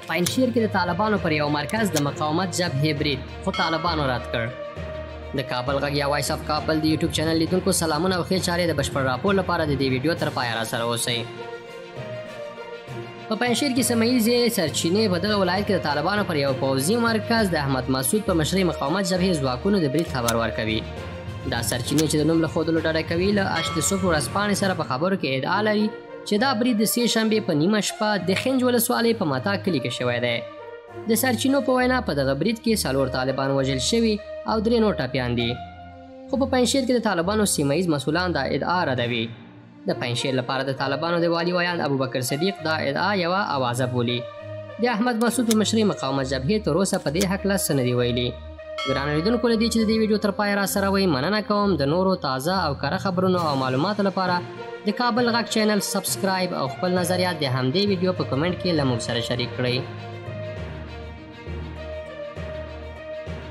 پنجشیر کې د طالبانو پر یو مرکز د مقاومت جبهې برید، خو طالبانو رد کړ. د کابل غږ یا وایس اف کابل د یوټیوب چینل لیدونکو سلامونه او ښې چارې. د بشپړ راپور لپاره د دې ویډیو تر پایه را سره اوسئ. په پنجشیر کې سیمه ییزې سرچینې په دغه ولایت کې د طالبانو پر یو پوځي مرکز د احمد مسعود په مشرۍ مقاومت جبهې ځواکونو د برید خبر ورکوي. دا سرچینې چې د نوم له ښودلو ډډه کوي، له اشت صبح ورځپاڼې سره په خبرو کې ادعا لري چې دا برید د سې شنبې په نیمه شپه د خنج ولسوالۍ په متا کلي کې شوی دی. د سرچینو په وینا، په دغه برید کې 4 طالبان وژل شوي او 3 نور ټپیان دي. خو په پنجشیر کې د طالبانو سیمه ییز مسولان دا ادعا ردوي. د پنجشیر لپاره د طالبانو د والي ویاند ابوبکر صدیق دا ادعا یوه اوازه بولي. د احمد مسعود په مشرۍ مقاومت جبهې تر اوسه په دې هکله څه نه دي ویلي. ګرانو لیدونکو، له دې چې د دې ویډیو تر پایه را سره وئ مننه کوم. د نورو تازه او کره خبرونو او معلوماتو لپاره د کابل غږ چینل سبسکرایب او خپل نظریات د همدې ویډیو په کمنټ کې له موږ سره شریک کړئ.